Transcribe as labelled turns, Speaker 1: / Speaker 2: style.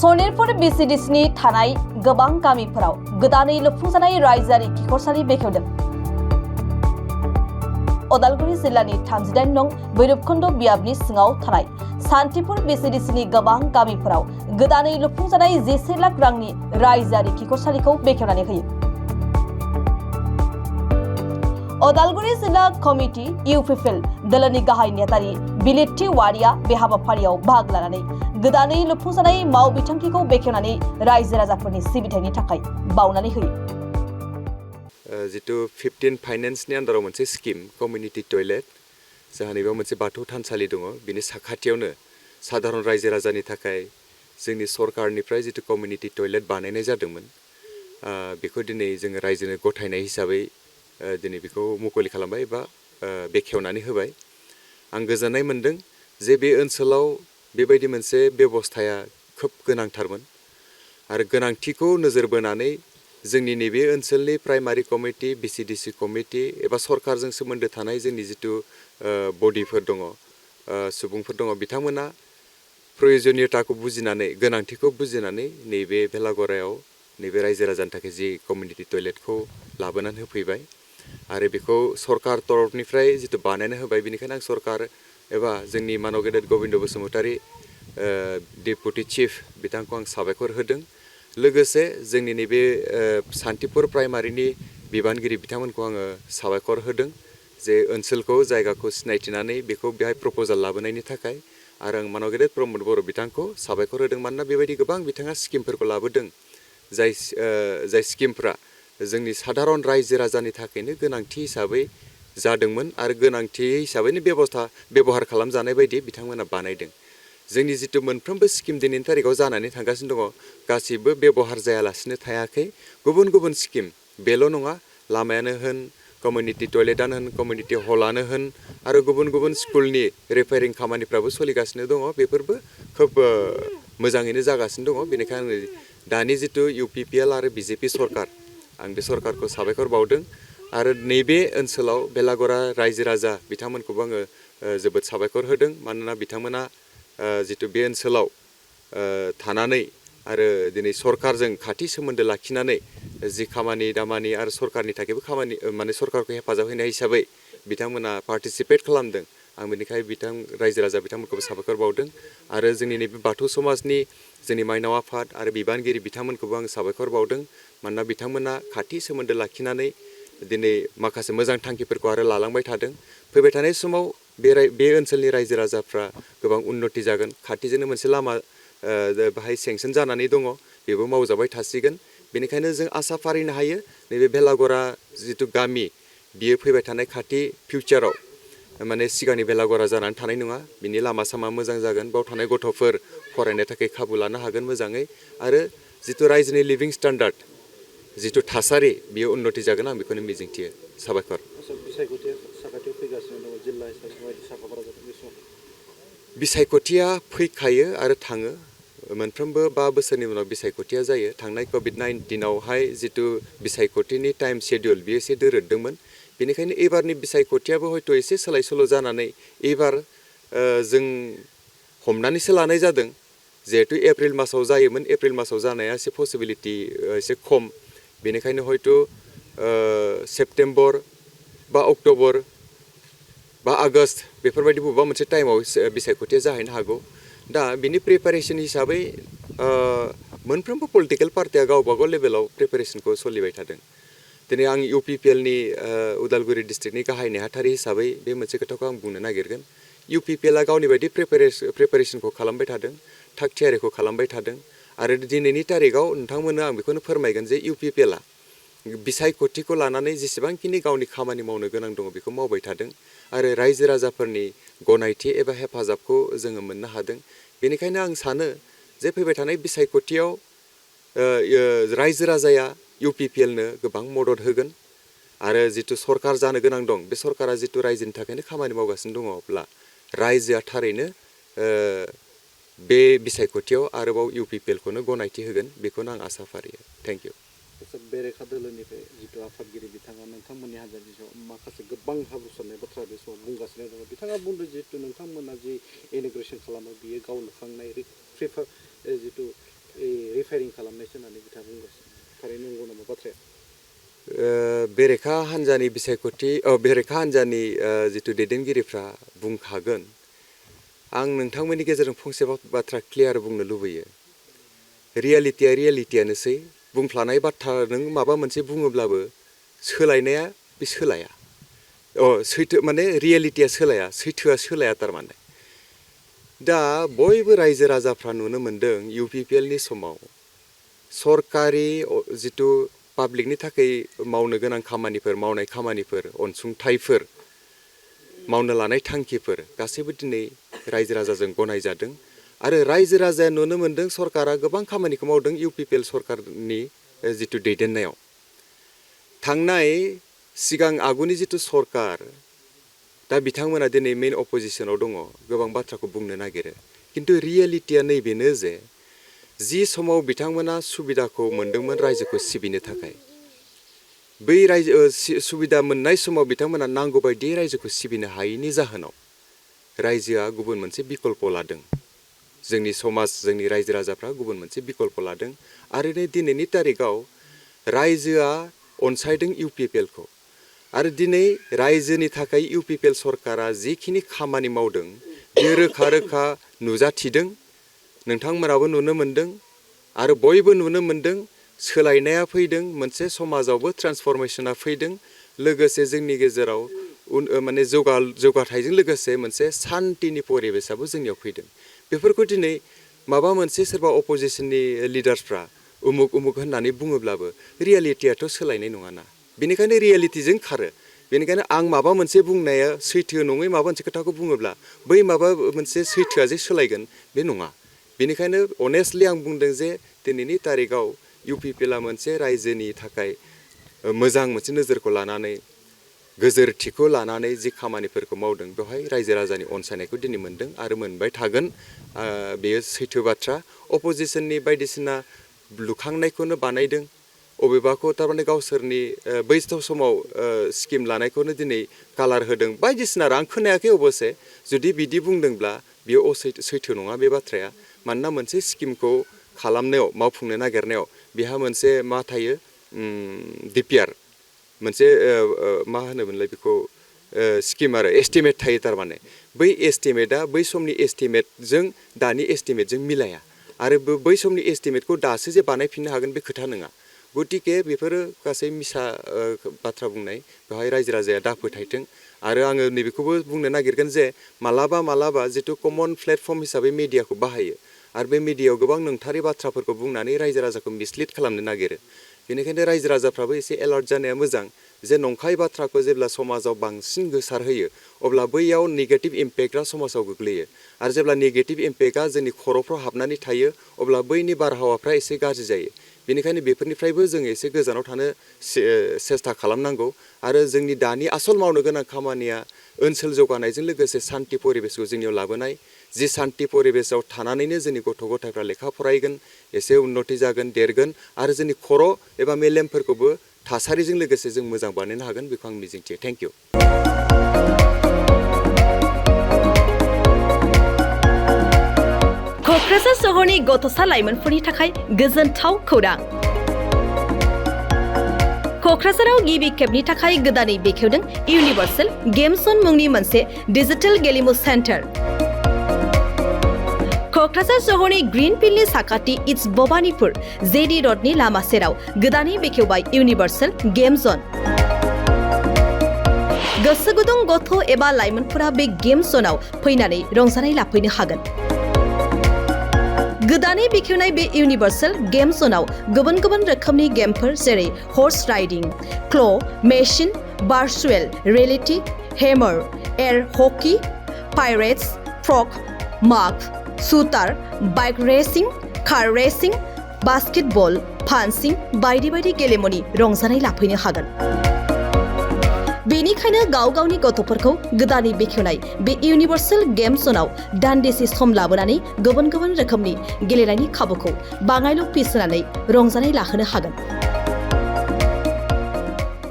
Speaker 1: सनितपुर बिसिडिसिनि थानाय गोबां गामिफोराव गोदानै लुफुंजानाय रायजोआरि खिखरसालि बेखेवदों। उदालगुरि जिल्लानि 38 नं भैरबकुंड बियाबनि सिङाव थानाय सान्तिपुर बिसिडिसिनि गोबां गामिफोराव गोदानै लुफुंजानाय 10 लाख रांनि रायजोआरि खिखरसालिखौ बेखेवनानै होयो। उदालगुरि जिल्ला कमिटि इउपिपिएल दोलोनि गाहाय नेतारि बिलिट्टी वारिया बे हाबाफारियाव बाहागो लानानै गोदानै लुफुंजानाय मावबिथांखिखौ बेखेवनानै रायजो राजाफोरनि सिबिथायनि थाखाय बावनानै होयो।
Speaker 2: जितु 15 फाइनेन्सनि आन्दाराव मोनसे स्किम कमिउनिटि टयलेट जोंहा नैबेयाव मोनसे बाथौ थानसालि दङ। बिनि साखाथियावनो साधारन रायजो राजानि थाखाय जोंनि सरकारनिफ्राय जितु कमिउनिटि टयलेट बानायनाय जादोंमोन, बेखौ दिनै जोङो रायजोनो गथायनाय हिसाबै दिनै बेखौ मुख'लि खालामबाय बा बेखेवनानै होबाय। आं गोजोननाय मोनदों जे बे ओनसोलाव बेबायदि मोनसे बेबस्थाया खोब गोनांथारमोन आरो गोनांथिखौ नोजोर बोनानै जोंनि नैबे ओनसोलनि प्राइमारि कमिटि, बिसिडिसि कमिटि एबा सरकारजों सोमोन्दो थानाय जोंनि जितु बडिफोर दङ, सुबुंफोर दङ, बिथांमोना प्रयजनियताखौ बुजिनानै, गोनांथिखौ बुजिनानै नैबे भेलागरायाव नैबे रायजो राजानि थाखाय जि कमिउनिटि टयलेटखौ लाबोनानै होफैबाय आरो बेखौ सरकार तरफनिफ्राय जितु बानायना होबाय। बेनिखायनो आं सरकार एबा जोंनि मानव गेदेर गबिन्द बसुमतारी डेपुटि चिफ बिथांखौ आं साबायखर होदों। लोगोसे जोंनि नैबे सान्तिपुर प्राइमारिनि बिबानगिरि बिथांमोनखौ आङो साबायखर होदों जे ओनसोलखौ, जायगाखौ सिनायथिनानै बेखौ बेहाय प्रप'जाल लाबोनायनि थाखाय। आरो आं मानव गेदेर प्रमद बर' बिथांखौ साबायखर होदों, मानोना बेबायदि गोबां बिथाङा स्किमफोरखौ लाबोदों जाय स्किमफ्रा जोंनि साधारन रायजो राजानि थाखायनो गोनांथि हिसाबै जादोंमोन आरो गोनांथि हिसाबैनो बेबहार खालामजानाय बायदि बिथांमोना बानायदों। जोंनि जितु मोनफ्रोमबो स्किम दिनैनि थारिखआव जानानै थांगासिनो दङ, गासिबो बेबहार जायालासिनो थायाखै। गुबुन गुबुन स्किम, बेल' नङा, लामायानो होन, कमिउनिटि टयलेटानो होन, कमिउनिटि हलानो होन आरो गुबुन गुबुन स्कुलनि रिपेयारिं खामानिफ्राबो सोलिगासिनो दङ। बेफोरबो खोब मोजाङैनो जागासिनो दङ। बेनिखायनो आङो दानि जितु इउपिपिएल आरो बिजेपि सरकार, आं बे सरकारखौ साबायखर बावदों आरो नैबे ओनसोलाव बेलागरा रायजो राजा बिथांमोनखौबो आङो जोबोद साबायखर होदों। मानोना बिथांमोना जितु बे ओनसोलाव थानानै आरो दिनै सरकारजों खाथि सोमोन्दो लाखिनानै जि खामानि दामानि आरो सरकारनि थाखायबो खामानि, माने सरकारखौ हेफाजाब होनाय हिसाबै बिथांमोना पार्टिसिपेट खालामदों। आं बेनिखायनो रायजो राजा बिथांमोनखौबो साबायखर बावदों आरो जोंनि नैबे बाथौ समाजनि जोंनि माइनाव आफाद आरो बिबानगिरि बिथांमोनखौबो आं साबायखर बावदों। मानोना बिथांमोना खाथि सोमोन्दो लाखिनानै दिनै माखासे मोजां थांखिफोरखौ आरो लालांबाय थादों। फैबाय थानाय समाव बे ओनसोलनि रायजो राजाफ्रा गोबां उन्नति जागोन। खाथिजोंनो मोनसे लामा बाहाय सेंसन जानानै दङ, बेबो मावजाबाय थासिगोन। बेनिखायनो जों आसा फारिनो हायो नैबे भेलागरा जितु गामि, बियो फैबाय थानाय खाथि फिउचाराव माने सिगांनि भेलागरा जानानै थानाय नङा। बिनि लामा सामा मोजां जागोन, बाव थानाय गथ'फोर फरायनो थाखाय खाबु लानो हागोन मोजाङै आरो जितु रायजोनि लिभिं स्टेन्डार्ड, जितु थासारि, बियो उन्नति जागोन, आं बेखौनो मिजिंथियो। साबायखर। बिसायख'थिया फैखायो आरो थाङो। मोनफ्रोमबो 5 बोसोरनि उनाव बिसायख'थिया जायो। थांनाय कभिड-19आवहाय जितु बिसायख'थिनि टाइम शेड्युल, बियो एसे दोरोदोंमोन। बेनिखायनो एबारनि बिसायख'थियाबो हयथ' एसे सोलाय सोल' जानानै एबार जों हमनानैसो लानाय जादों। जिहेतु एप्रिल मासाव जायोमोन, एप्रिल मासाव जानाया एसे पसिबिलिटि एसे खम। बेनिखायनो हयथ' सेप्तेम्बर बा अक्ट'बर बा आगष्ट बेफोरबायदि बबेबा मोनसे टाइमाव बिसायख'थिया जाहैनो हागौ। दा बिनि प्रिपारेसन हिसाबै मोनफ्रोमबो पलिटिकेल पार्टिया गावबा गाव लेभेलाव प्रिपारेसनखौ सोलिबाय थादों। दिनै आं इउपिपिएलनि उदालगुरि डिस्ट्रिक्टनि गाहाय नेहाथारि हिसाबै बे मोनसे खोथाखौ आं बुंनो नागिरगोन। इउपिपिएलआ गावनि बायदि प्रिपारेसनखौ खालामबाय थादों, थाग थियारिखौ खालामबाय थादों आरो दिनैनि तारिखआव नोंथांमोननो आं बेखौनो फोरमायगोन जे इउपिपिएलआ बिसायख'थिखौ लानानै जेसेबांखिनि गावनि खामानि मावनो गोनां दङ बेखौ मावबाय थादों आरो रायजो राजाफोरनि गनायथि एबा हेफाजाबखौ जोङो मोननो हादों। बेनिखायनो आं सानो जे फैबाय थानाय बिसायख'थियाव रायजो राजाया इउपिपिएलनो गोबां मदद होगोन आरो जितु सरकार जानो गोनां दं, बे सरकारा जितु रायजोनि थाखायनो खामानि मावगासिनो दङब्ला रायजोआ थारैनो बे बिसायख'थियाव आरोबाव इउपिपिएलखौनो गनायथि होगोन, बेखौनो आं आसा फारियो। Thank you.
Speaker 3: बेरेखा दोलोनिफ्राय जितु आफादगिरि बिथाङा नोंथांमोननि हान्जानि सायाव माखासे गोबां हाब्रुसारनाय बाथ्रा बे समाव बुंगासिनो दङ। बिथाङा बुंदों जितु नोंथांमोना जि इन'ग्रेसन खालामो, बियो गाव लुखांनाय जितु रिफायरिं खालामनायसो होननानै बिथाङा बुंगासिनो थारैनो नंगौ नामा बाथ्राया
Speaker 2: बेरेखा हान्जानि बिसायख'थि बेरेखा हान्जानि जिथु दैदेनगिरिफ्रा बुंखागोन आं नोंथांमोननि गेजेरजों फंसे बाथ्रा क्लियार बुंनो लुबैयो रियेलिटियानोसै बुंफ्लानाय बाथ्रा नों माबा मोनसे बुङोब्लाबो सोलायनाया बे सोलाया सैथो माने रियेलिटिया सोलाया सैथोआ सोलाया थारमाने दा बयबो रायजो राजाफ्रा नुनो मोनदों UPPLनि समाव सरकारि जिथु पाब्लिकनि थाखाय मावनो गोनां खामानिफोर मावनाय खामानिफोर अनसुंथाइफोर मावनो लानाय थांखिफोर गासैबो दिनै रायजो राजाजों गनायजादों आरो रायजो राजाया नुनो मोनदों सरकारा गोबां खामानिखौ मावदों UPPL सरकारनि जिथु दैदेननायाव थांनाय सिगां आगुनि जिथु सरकार दा बिथांमोना दिनै मेइन अपोजिशनाव दङ गोबां बाथ्राखौ बुंनो नागिरो किन्तु रियेलिटिया नैबेनो जे जि समाव बिथांमोना सुबिदाखौ मोनदोंमोन रायजोखौ सिबिनो थाखाय बै रायजो सुबिदा मोननाय समाव बिथांमोना नांगौ बायदि रायजोखौ सिबिनो हायैनि जाहोनाव रायजोआ गुबुन मोनसे बिकल्प लादों जोंनि समाज जोंनि रायजो राजाफ्रा गुबुन मोनसे बिकल्प लादों आरो दिनैनि तारिखाव रायजोआ अनसायदों UPPLखौ आरो दिनै रायजोनि थाखाय UPPL सरकारा जिखिनि खामानि मावदों बे रोखा रोखा नुजाथिदों नोंथांमोनाबो नुनो मोनदों आरो बयबो नुनो मोनदों सोलायनाया फैदों मोनसे समाजावबो ट्रान्सफरमेशना फैदों लोगोसे जोंनि गेजेराव माने जौगाथायजों लोगोसे मोनसे सान्तिनि परिबेसाबो जोंनियाव फैदों बेफोरखौ दिनै माबा मोनसे सोरबा अपोजिशननि लिडार्सफ्रा उमुक होननानै बुङोब्लाबो रियेलिटियाथ' सोलायनाय नङाना बेनिखायनो रियेलिटिजों खारो बेनिखायनो आं माबा मोनसे बुंनाया सैथो नङै माबा मोनसे खोथाखौ बुङोब्ला बै माबा मोनसे सैथोआ जे सोलायगोन बे नङा बेनिखायनो अनेस्टलि आं बुंदों जे दिनैनि तारिखाव UPPLआ मोनसे रायजोनि थाखाय मोजां मोनसे नोजोरखौ लानानै गोजोरथिखौ लानानै जि खामानिफोरखौ मावदों बेवहाय रायजो राजानि अनसायनायखौ दिनै मोनदों आरो मोनबाय थागोन बेयो सैथो बाथ्रा अपोजिशननि बायदिसिना लुखांनायखौनो बानायदों अबेबाखौ थारमाने गावसोरनि बै समाव स्किम लानायखौनो दिनै कालार होदों बायदिसिना आं खोनायाखै अबसे जुदि बिदि बुंदोंब्ला बियो सैथो नङा बे बाथ्राया मानोना मोनसे स्किमखौ खालामनायाव मावफुंनो नागिरनायाव बेहा मोनसे मा थायो DPR मोनसे मा होनोमोनलाय बेखौ स्किम आरो एस्टिमेट थायो थारमाने बै एस्टिमेटआ बै समनि एस्टिमेटजों दानि एस्टिमेटजों मिलाया आरो बै समनि एस्टिमेटखौ दासो जे बानायफिननो हागोन बे खोथा नङा गतिके बेफोरो गासै मिसा बाथ्रा बुंनाय बेवहाय रायजो राजाया दाफोथायथों आरो आङो नैबेखौबो बुंनो नागिरगोन जे मालाबा जिथु कमन प्लेटफर्म हिसाबै मिडियाखौ बाहायो आरो बे मिडियायाव गोबां नंथारै बाथ्राफोरखौ बुंनानै रायजो राजाखौ मिसलिड खालामनो नागिरो बेनिखायनो रायजो राजाफ्राबो एसे एलार्ट जानाया मोजां जे नंखाय बाथ्राखौ जेब्ला समाजाव बांसिन गोसारहोयो अब्ला बैयाव नेगेटिभ इम्पेक्टआ समाजाव गोग्लैयो आरो जेब्ला नेगेटिभ इम्पेक्टआ जोंनि खर'फ्राव हाबनानै थायो अब्ला बैनि बारहावाफ्रा एसे गाज्रि जायो बेनिखायनो बेफोरनिफ्रायबो जों एसे गोजानाव थानो सेस्था खालामनांगौ आरो जोंनि दानि आसल मावनो गोनां खामानिया ओनसोल जौगानायजों लोगोसे सान्ति परिबेसखौ जोंनियाव लाबोनाय जि सान्ति परिबेसाव थानानैनो जोंनि गथ' गथायफ्रा लेखा फरायगोन एसे उन्नति जागोन देरगोन आरो जोंनि खर' एबा मेलेमफोरखौबो थासारिजों लोगोसे जों मोजां बानायनो हागोन बेखौ आं मिजिंथियो थेंक इउ
Speaker 1: क'क्राझार सहरनि गथ'सा लाइमोनफोरनि थाखाय गोजोनथाव खौरां क'क्राझाराव गिबि खेबनि थाखाय गोदानै बेखेवदों इउनिभार्सेल गेम जन मुंनि मोनसे डिजिटेल गेलेमु सेन्टार क'क्राझार सहरनि ग्रीन फिल्डनि साखाथि इट्स भबानिपुर जेडि रडनि लामा सेराव गोदानै बेखेवबाय इउनिभार्सेल गेम जन गोसो गुदुं गथ' एबा लाइमोनफोरा बे गेम जनाव फैनानै रंजानाय लाफैनो हागोन गोदानै बेखेवनाय बे इउनिभार्सेल गेम जनाव गुबुन गुबुन रोखोमनि गेमफोर जेरै horse riding claw' machine virtual reality hammer air hockey pirates frog माग shooter bike racing car racing basketball fencing बायदि बायदि गेलेमुनि रंजानाय लाफैनो हागोन बेनिखायनो गाव गावनि गथ'फोरखौ गोदानै बेखेवनाय बे इउनिभार्सेल गेम जनाव दान्दिसे सम लाबोनानै गुबुन गुबुन रोखोमनि गेलेनायनि खाबुखौ बाङायल' फिस होनानै रंजानाय लाहोनो हागोन